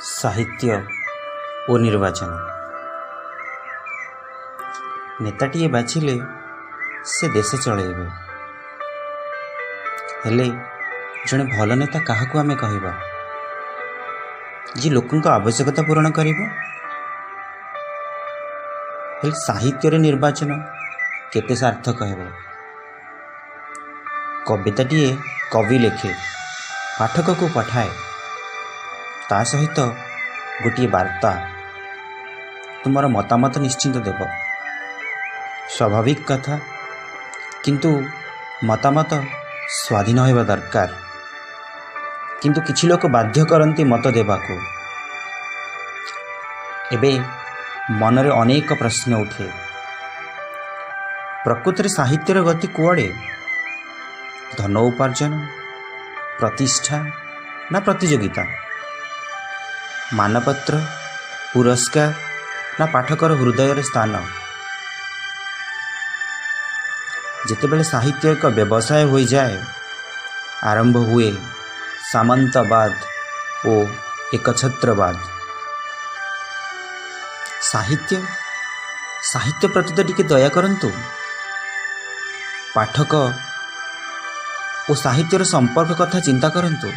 ସାହିତ୍ୟ ଓ ନିର୍ବାଚନ। ନେତାଟିଏ ବାଛିଲେ ସେ ଦେଶ ଚଳେଇବେ, ହେଲେ ଜଣେ ଭଲ ନେତା କାହାକୁ ଆମେ କହିବା? ଯିଏ ଲୋକଙ୍କ ଆବଶ୍ୟକତା ପୂରଣ କରିବ। ହେଲେ ସାହିତ୍ୟରେ ନିର୍ବାଚନ କେତେ ସାର୍ଥକ ହେବ? କବିତାଟିଏ କବି ଲେଖେ, ପାଠକକୁ ପଠାଏ, ତା ସହିତ ଗୋଟିଏ ବାର୍ତ୍ତା, ତୁମର ମତାମତ ନିଶ୍ଚିନ୍ତ ଦେବ। ସ୍ୱାଭାବିକ କଥା, କିନ୍ତୁ ମତାମତ ସ୍ୱାଧୀନ ହେବା ଦରକାର। କିନ୍ତୁ କିଛି ଲୋକ ବାଧ୍ୟ କରନ୍ତି ମତ ଦେବାକୁ। ଏବେ ମନରେ ଅନେକ ପ୍ରଶ୍ନ ଉଠେ, ପ୍ରକୃତରେ ସାହିତ୍ୟର ଗତି କୁଆଡ଼େ? ଧନ ଉପାର୍ଜନ, ପ୍ରତିଷ୍ଠା ନା ପ୍ରତିଯୋଗିତା? ମାନପତ୍ର, ପୁରସ୍କାର ନା ପାଠକର ହୃଦୟରେ ସ୍ଥାନ? ଯେତେବେଳେ ସାହିତ୍ୟ ଏକ ବ୍ୟବସାୟ ହୋଇଯାଏ, ଆରମ୍ଭ ହୁଏ ସାମନ୍ତବାଦ ଓ ଏକଛତ୍ରବାଦ। ସାହିତ୍ୟ ପ୍ରତି ତ ଟିକେ ଦୟା କରନ୍ତୁ। ପାଠକ ଓ ସାହିତ୍ୟର ସମ୍ପର୍କ କଥା ଚିନ୍ତା କରନ୍ତୁ।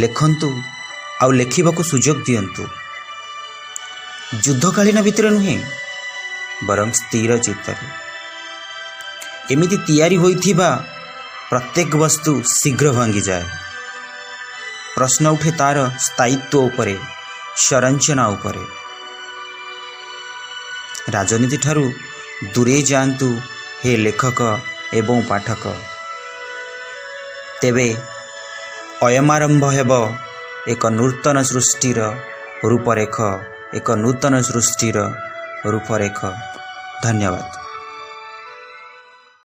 ଲେଖନ୍ତୁ ଆଉ ଲେଖିବାକୁ ସୁଯୋଗ ଦିଅନ୍ତୁ। ଯୁଦ୍ଧକାଳୀନ ଭିତରେ ନୁହେଁ, ବରଂ ସ୍ଥିର ଚିତ୍ତରେ। ଏମିତି ତିଆରି ହୋଇଥିବା ପ୍ରତ୍ୟେକ ବସ୍ତୁ ଶୀଘ୍ର ଭାଙ୍ଗିଯାଏ। ପ୍ରଶ୍ନ ଉଠେ ତାର ସ୍ଥାୟିତ୍ୱ ଉପରେ, ସଂରଚନା ଉପରେ। ରାଜନୀତି ଠାରୁ ଦୂରେଇ ଯାଆନ୍ତୁ ହେ ଲେଖକ ଏବଂ ପାଠକ, ତେବେ ଅୟମାରମ୍ଭ ହେବ ଏକ ନୂତନ ସୃଷ୍ଟିର ରୂପରେଖ, ଏକ ନୂତନ ସୃଷ୍ଟିର ରୂପରେଖ। ଧନ୍ୟବାଦ।